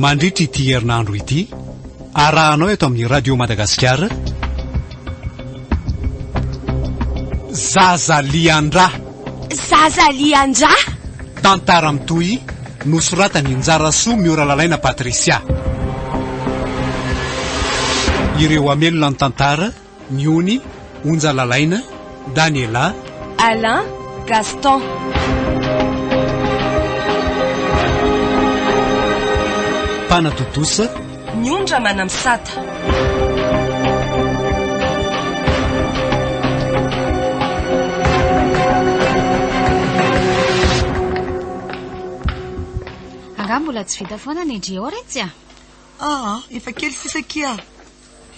Mandritra ity herinandro ity, arahanao eto amin'ny Radio Madagasikara, Zaza lian-drà. Zaza lian-drà. Tantara mitohy nosoratan'i Njarasoa Mioralalaina Patricia. Ireo hamelona ny tantara. Ny ony, Onja Lalaina, Daniela. Alain, Gaston. Mpanatontosa. Ny ony Ramanamisata. Angaha mbola tsy vita foana ny ndry ao retsy a? Aa, efa kely sisa akia.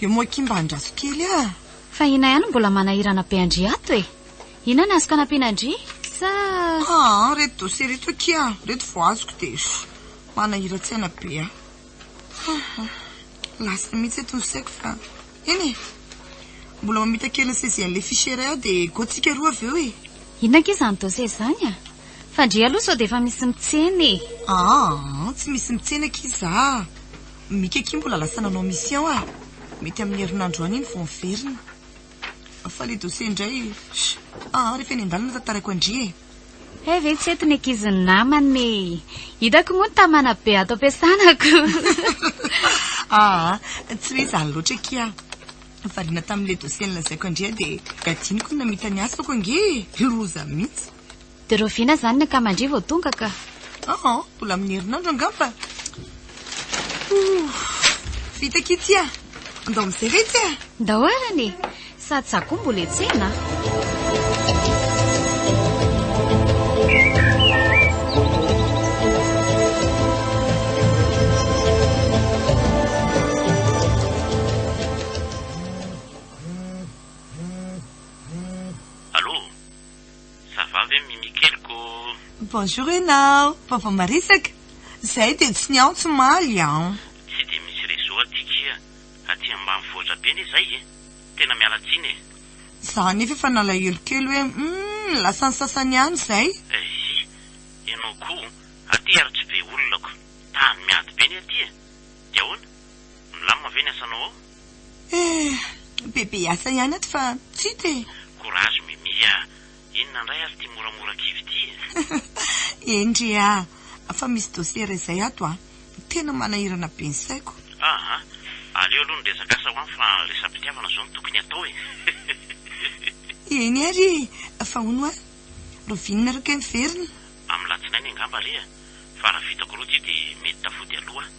Eo moa akia mba andraso kely ah! Fa ina ihany no mbola manahirana be an-dry ato e? Inona no azoko anampiana an-dry? Sa. Aa, reto dossier reto akia, reto vao azoko dia sh! Manahiran-tsaina be ahy. Aa, lasa mihitsy eto ny saiko fa. Eny e! Mbola mamita kely ny saisie an'ilay fichier iray aho dia go tsika roa avy eo e! Inona akia izany dossier izany a? Fa ndry aloha sao dia efa misy mitsena e! Aa, tsy misy mitsena akia za! Mika akia mbola lasa nanao mission a! Mety amin'ny herinandro any iny vao miverina. Fa le dossier indray sh! Aa rehefa eny an-dalana tantaraiko an-dry e! Hay ve tsy eto ny ankizin'ny namana e! Hitako moa ny tamana be ato am-piasana ko! Aa tsy hoe izany loatra akia. Variana tamin'ilay dossier nolazaiko an-dry aho dia adinoko ny namita ny asako ange e! Loza mihitsy. Dia rahoviana izany ny akaman-dry vao tonga ka? Aa, mbola amin'ny herinandro angamba. Ouh, vita akia ity a! Andao amin'izay re ity a! Ndao arany e! Sady za koa mbola etsena a! Allô? Ça va ve Mimi keliko? Bonjour enao, vaovao maresaka? Zay dia tsy niantso omaly an. Tsy dia misy réseau aty kia, aty ambanivohitra be anie zay e! Tena miala tsiny e! Za anefa efa nalahelo kely hoe humm lasa ny sasany ihany zay. Eehh, enao koa, aty ary tsy be olona ko, tany miady be anie aty e! Dia ahoana? Milamina ve ny asanao ao? Eh! Bebe asa ihany ato fa tsy hita e! Courage Mimi a! Inona indray ary ity moramora kivy ity e? Eny re a! Fa misy dossier iray izay ato a! Tena manahirana be ny saiko. Aa! Aleo aloha ny resaka asa ho any fa resa-pitiavana izao no tokony hatao e! Eny ary e! Fa hono hoa, rahoviana nareo kay miverina? Amin'ny latsinainy angamba re a! Fa raha vitako aloha ity dia mety tafody aloha aho.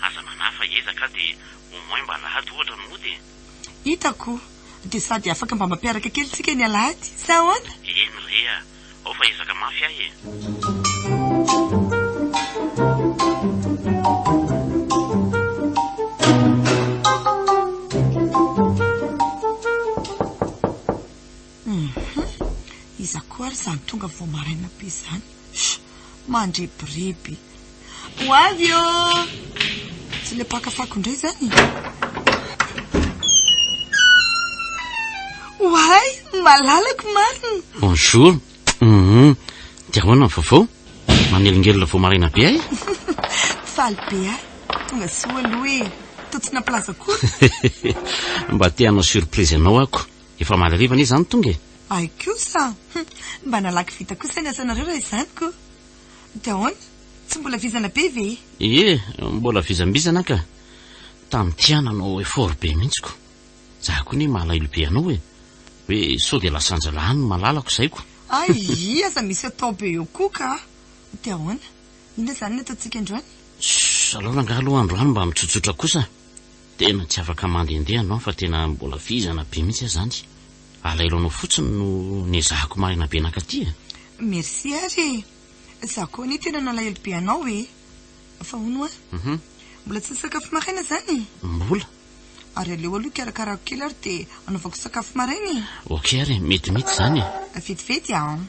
Aza manahy fa hiezaka aho dia au moins mba alahady ohatra no mody e! Hitako! Dia sady afaka mba mampiaraka kely tsika ny alahady, sa ahoana? Eny re a! Ao fa hiezaka mafy aho e! Hum! Iza koa ary izany tonga vao maraina be izany? Sh! Mandrebireby! Ho avy ô! Tsy ilay mpaka fako indray izany? Oay! Malalako marina! Bonjour! Hum! Dia ahoana ny vaovao? Manelingelina vao maraina be ahy? Faly be ahy! Tonga soa aloha e! Toa tsy nampilaza akory! Mba te hanao surprise anao aho ko! Efa omaly hariva anie izany tonga e! Hay kosa! Mba nalaky vita kosa ny asanareo raha izany ko! Dia ahoana? Tsy mbola vizana be ve? Ie, mbola vizambizana ka. Tamin'ity aho nanao effort be mihitsy ko. Za koa anie malahelo be anao e. Hoe sao dia lasan-jalahy any ny malalako izay ko. Ay, aza misy atao be eo koa ka. Dia ahoana? Inona izany no ataontsika androany? Tssss, aleo rangahy aloha androany mba mitsotsotra kosa. Tena tsy afaka mandehandeha androany fa tena mbola vizana be mihitsy aho izany. Alahelo anao fotsiny no nezahako maraina be nankaty e. Merci ary e! Za koa anie tena nalahelo be anao e! Fa hono hoa? Mbola tsy nisakafo maraina zany? Mbola. Ary aleo aloha hikarakarako kely ary dia anaovako sakafo maraina e! Ok ary e, mety mihitsy izany e! Vetivety an!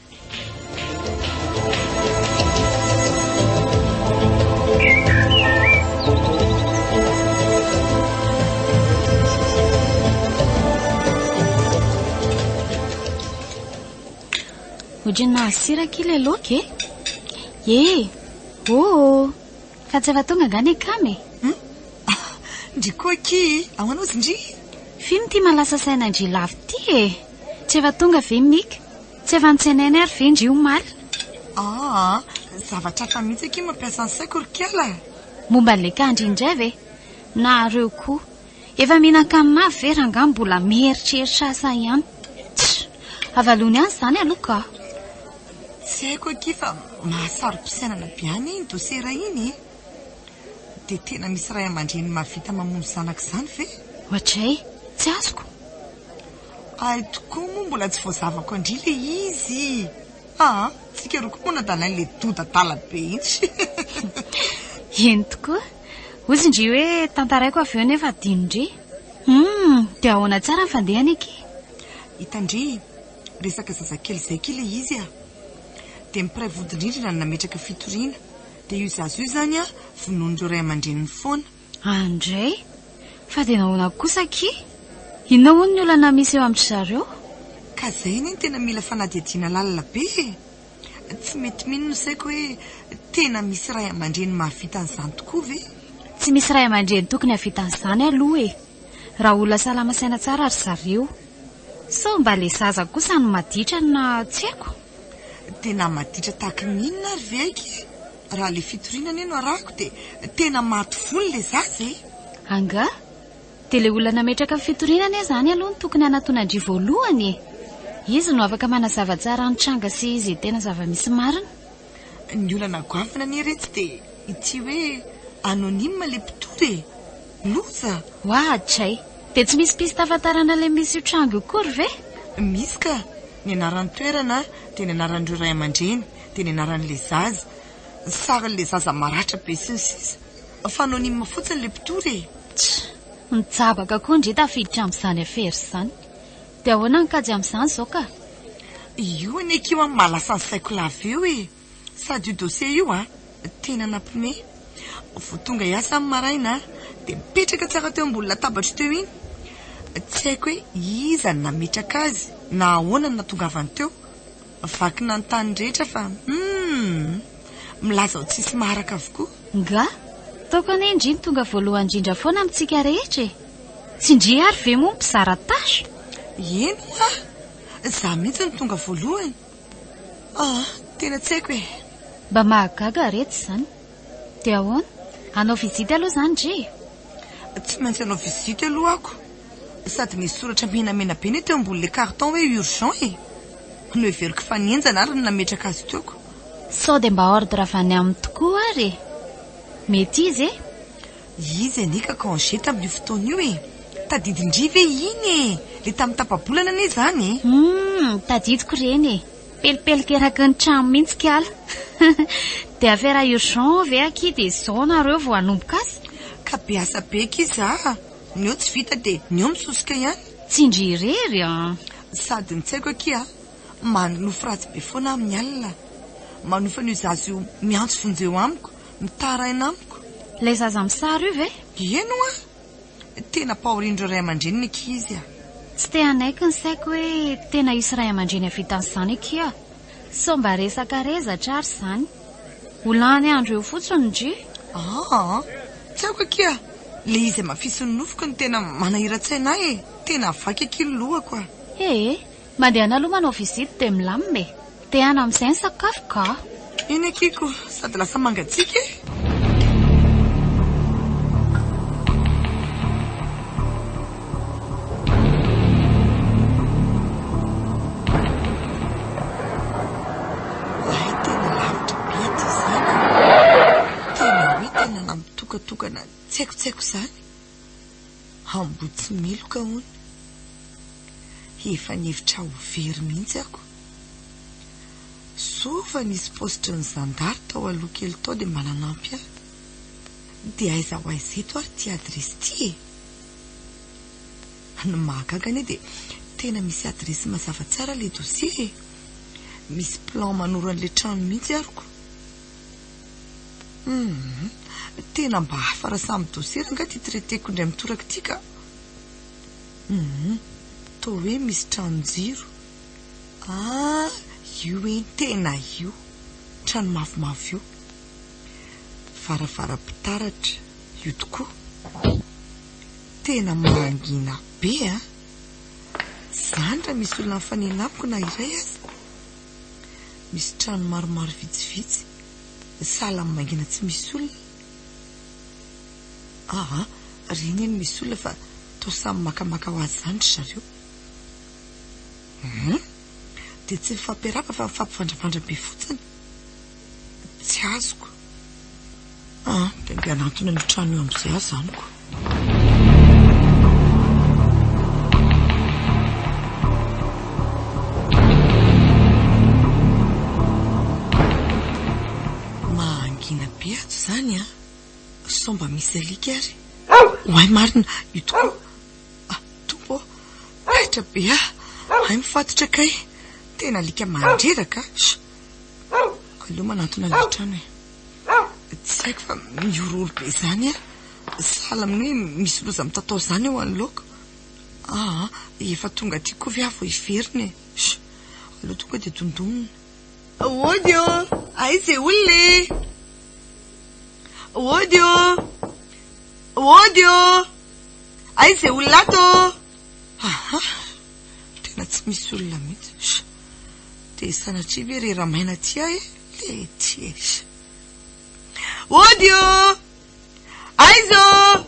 Ohatran'ny nahazo sira akia ilay laoka e! Ye! Ô! Fa tsy efa tonga angaha ny akama e? Hum? Ndry koa akia e! Ahoana ozy ndry? F'ino ity mahalasa saina an-dry lava ity e? Tsy efa tonga ve Mika? Tsy efa notsenainy ary ve ndry omaly? Aa, zavatra hafa mihitsy akia mampiasa ny saiko ry kala a! Momba an'ilay kandry indray ve? Nareo koa. Efa mihinan-kanina avy ve rangahy mbola mieritreritra asa ihany? Tch! Avalony any izany aloha ka! Tsy haiko akia fa mahasaro-pisainana be any iny dossier iny e! Dia tena misy ray aman-dreny mahavita mamono zanaka izany ve? Ohatray, tsy azoko. Hay tokoa moa mbola tsy voazavako an-dry ilay izy! Aa, tsika roa koa moa nadalain'ilay doda adala be iny. Eny tokoa. Hozy ndry hoe tantaraiko avy eo nefa adino-ndry. Humm, dia ahoana tsara ny fandehany akia? Hitan-dry, resaka zazakely izay akia ilay izy a! Dia ny mpiray vodindrindrina no nametraka fitoriana. Dia io zaza io izany an, vonoin'ireo ray aman-dreniny foana. Andray! Fa dia nahoana kosa akia? Inona hono ny olana misy eo amin-dry zareo? Ka izay anie no tena mila fanadihadiana lalina be e! Tsy mety mino ny saiko hoe tena misy ray aman-dreny mahavita an'izany tokoa ve? Tsy misy ray aman-dreny tokony hahavita an'izany aloha e! Raha olona salama saina tsara ry zareo. Sao mba le zaza kosa no maditra na tsy haiko? Tena maditra tahaka ny inona ary ve aky e? Raha le fitoriana anie no arahako dia tena maty vono le zaza e! Angaha? Dia le olona nametraka ny fitoriana anie izany aloha no tokony hanatona an-dry voalohany e! Izy no afaka manazava tsara ny tranga sy izay tena zava-misy marina. Ny olana goavana anie retsy dia ity hoe anonyme le mpitory e! Loza! Oadray! Dia tsy misy piste ahafantarana ilay misy io tranga io akory ve? Misy ka! Ny anaran'ny toerana dia ny anaran'ireo ray aman-dreny, dia ny anaran'ilay zaza, ny sarin'ilay zaza maratra be sy ny sisa Fa anonyme fotsiny ilay mpitory e! Tch! Mijabaka koa ndry tafiditra amin'izany afera izany. Dia ahoana ny kajy amin'izany izao ka? Io anie akia hoa mahalasa ny saiko lava eo e! Sady io dossier io a, tena nampime. Vao tonga hiasa amin'ny maraina dia mipetraka tsara teo ambony latabatro teo iny. Tsy haiko hoe iza no nametraka azy na ahoana no nahatongavany teo. Vakina ny tany rehetra fa humm! Milaza ho tsisy maharaka avokoa. Nga? Taoko anie ndry no tonga voalohany indrindra foana amintsika rehetra e! Tsy ndry ary ve moa mpizara tâche? Eny hoa! Za mihitsy no tonga voalohany. Ah, tena tsy haiko e! Mba mahagaga retsy izany. Dia ahoana? Hanao visite aloha izany ndry e? Tsy maintsy hanao visite aloha ako. Sady nisy soratra menamena be ne teo ambonin'ilay carton hoe urgent e! Noheveriko fa nihenjana ary ny nametraka azy teo ko. Sao dia mba ordre avy any aminy tokoa ary e! Mety izy e! Izy anie ka congé tamin'io fotoana io e! Tadidin-dry ve iny e! Le tamin'ny tapa-bolana anie izany e! Humm, tadidiko ireny e! Pelipelika eraky ny trano mihitsy kala! Dia affaire urgent ve akia dia izao nareo vao hanomboka asa? Ka be asa be akia za! Ny eo tsy vita dia ny eo misosoka ihany! Tsy ndry irery an! Sady ny tsy haiko akia, manonofy ratsy be foana aho amin'ny alina. Manofy an'io zaza io miantso vonjeo amiko, mitaraina amiko. Ilay zaza amin'ny sary io ve? Eny hoa! Tena ampahorian'ireo ray aman-dreniny akia izy a! Tsy te hanaiky ny saiko hoe tena hisy ray aman-dreny hahavita an'izany akia. Sao mba resaka rezatra ary izany. Ho lany andro eo fotsiny ndry. Aa! Tsy haiko akia! Ilay izy hamafisin'ny nofiko no tena manahiran-tsaina ahy e! Tena vaky akia ny lohako a! Ee, mandehana aloha manao visite dia milamina e! Te hana amin'izay ny sakafo ka! Eny akia ko, sady lasa mangatsiaka e! Hay tena lavitra be aty izany e! Tena hoe tena nampitokatokana tsy haiko tsy haiko izany. Amboa tsy meloka hono. Efa nihevitra ho very mihitsy ako. Soa fa nisy paositry ny zandary tao aloha kely tao dia mba nanampy ahy. Dia aiza ho aiza eto ary ity adiresy ity e? Ny mahagaga anie dia tena misy adiresy mazava tsara ilay dossier e! Misy plan manoro an'ilay trano mihitsy ary ko. Humm, tena mba hafa raha samy dossier rangahy ity traiter-ko indray mitoraka ity ka! Humm, toa hoe misy tranon-jiro. Ah, io eny, tena io. Trano mavomavo io. Varavaram-pitaratra, io tokoa. Tena mangina be an! Izany raha misy olona mifanena amiko na iray aza. Misy trano maromaro vitsivitsy, sahala amin'ny mangina tsy misy olona. Aa, reny eny misy olona fa toa samy makamaka ho azy izany ry zareo. Hum! Dia tsy mifampiarahaba fa mifampivandravandra be fotsiny. Tsy azoko. Ah, dia andeha hanantona an'io trano io amin'izay aho izany ko. Mangina be ato izany an. Sao mba misy alika ary. Oay marina, io tokoa. Ah, Tompo ô, taitra be aho. Hay mifatotra kay. Tena alika mandreraka. Aleo manantona ilay trano e. Tsy haiko fa mihorohoro be izany aho. Sahala amin'ny hoe misy loza mitatao izany eo anoloako. Aa, efa tonga aty koa ve aho vao hiverina e. Aleo tonga dia dondonina. Ody ô! Aiza e olona e? Ody ô! Ody ô! Aiza e olona ato ô? Aha! Tena tsy misy olona mihitsy. Dia sanatria ve re ramaina aty aho e? Lety e! Ody ô! Aiza ô?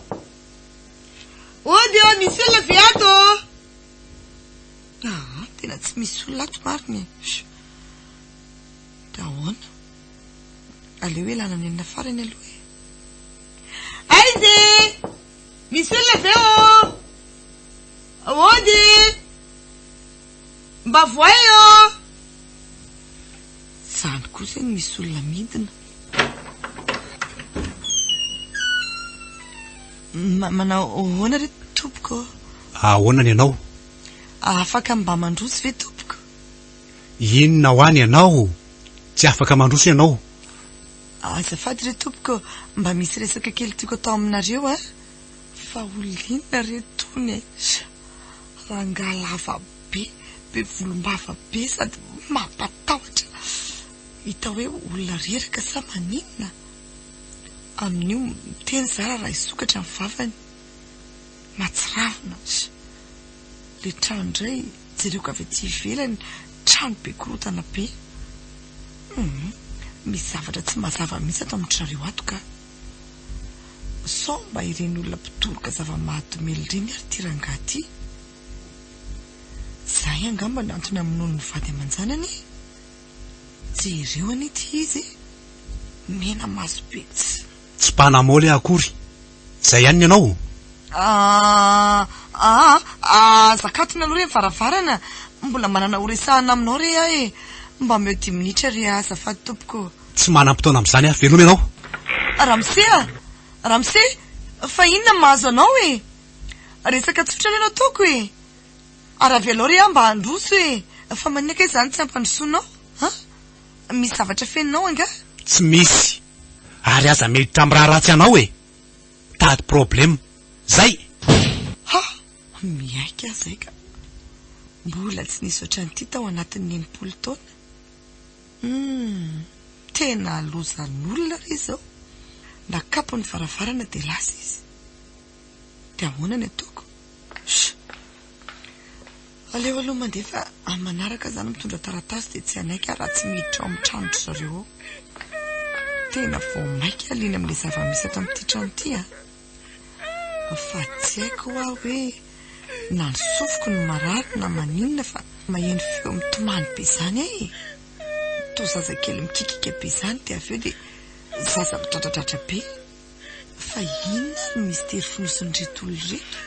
Ody ô! Misy olona ve ato ô? Aa, tena tsy misy olona ato marina e. Dia ahoana? Aleo ialana nenina farany aloha e. Aiza e? Misy olona ve ô? Ody! Mba voay ô! Izany kosa eny misy olona midina. Manao ahoana re tompoko ô? Ahoana ny anao? Afaka mba mandroso ve tompoko? Inona hoa ny anao? Tsy afaka mandroso ianao. Azafady re tompoko, mba misy resaka kely tiako atao aminareo a! Fa olona inona re tony e? Rangahy lava be, be volombava be sady mampatahotra. Hita hoe olona reraka sa maninona? Amin'io miteny zara raha hisokatra ny vavany. Matsiravina. Le trano indray jereko avy aty ivelany, trano be korontana be. Hum, misy zavatra tsy mazava mihitsy ato amin-dry zareo ato ka. Sao mba ireny olona mpitoroka zava-mahadomelina ireny ary ity rangahy ity? Izay angamba no antony hamonoany ny vady aman-janany e! Jereo anie ity izy e! Mena maso be tsy. Tsy mpanamoly aho akory. Izay ihany ny anao? Aa aa aza akatona aloha re ny varavarana, mbola manana ho resahana aminao re aho e! Mba omeo dimy minitra re azafady tompoko. Tsy manam-potoana amin'izany aho, veloma ianao. Ramose a! Ramose! Fa inona no mahazo anao e? Resaka tsotra re no ataoko e! Ary avelao re aho mba handroso e! Fa maninona kay izany tsy ampandrosoanao? An? Misy zavatra fenonao angaha? Tsy misy! Ary aza miditra amin'ny raha ratsy anao e! Mitady problème. Zay! Ha! Miaiky aho zay ka! Mbola tsy nisy ohatran'ity tao anatin'ny 60 taona. Humm! Tena lozan'olona re izao! Nakapo ny varavarana dia lasa izy. Dia ahoana ny ataoko? Sh! Aleo aloha mandeha fa amin'ny manaraka aho izany mitondra taratasy dia tsy hanaiky aho raha tsy miditra ao amin'ny tranon-dry zareo ao. Tena vao mainka aho liana amin'ilay zava-misy ato amin'ity trano ity an! Fa tsy haiko hoa hoe na ny sofiko no marary na maninona fa maheno feo mitomany be izany aho e! Toa zazakely mikikika be izany dia avy eo dia zaza midradradradra be. Fa inona ary ny mistery fonosin'ireto olona ireto?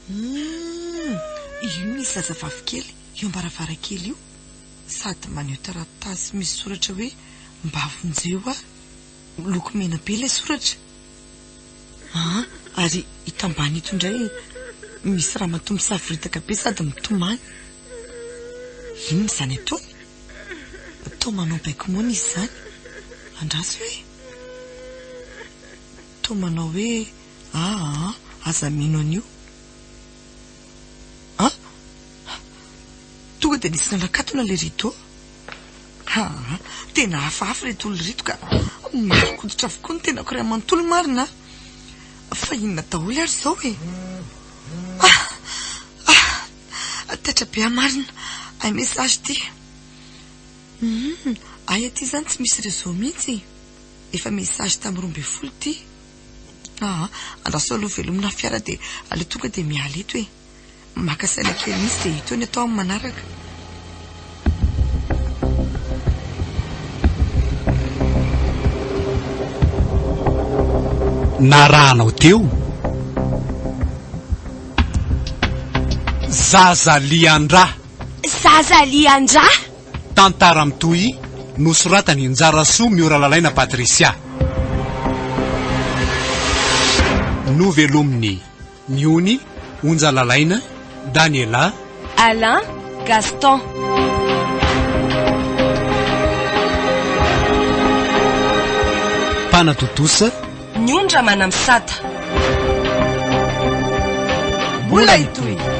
Humm! Io misy zazavavy kely eo am-baravarankely io sady maneho taratasy misy soratra hoe mba vonjeo aho. Miloko mena be ilay soratra. Aa! Ary ito ambany ito indray misy ramatoa misavoritaka be sady mitomany. Inona izany ataony? Toa manao baiko moana izy izany. Andraso e! Toa manao hoe aa aza mino an'io. An! Tonga dia nisy nanakatona ilay rideau. Aa! Tena hafahafa ireto olona ireto ka. Mihodinkoditra avokoa ny tenako iray manontolo marina a! Fa inona daholo ary izao e? Ah! Ah! Taitra be aho marina. Hay message ity. Hum, hay aty izany tsy misy réseau mihitsy e. Efa message tamin'ny 12 ity. Aa, andraso aloha velomina fiara dia aleo tonga dia miala eto e. Maka saina kely mihitsy dia hita eo ny atao amin'ny manaraka. Narahanao teo? Zaza lian-drà. Zaza lian-drà. Tantara mitohy nosoratan'i Njarasoa Mioralalaina Patricia. Novelomin'i Ny Ony, Onja Lalaina, Daniela, Alain, Gaston. Mpanatontosa. Ny Ony Ramanamisata. Mbola hitohy!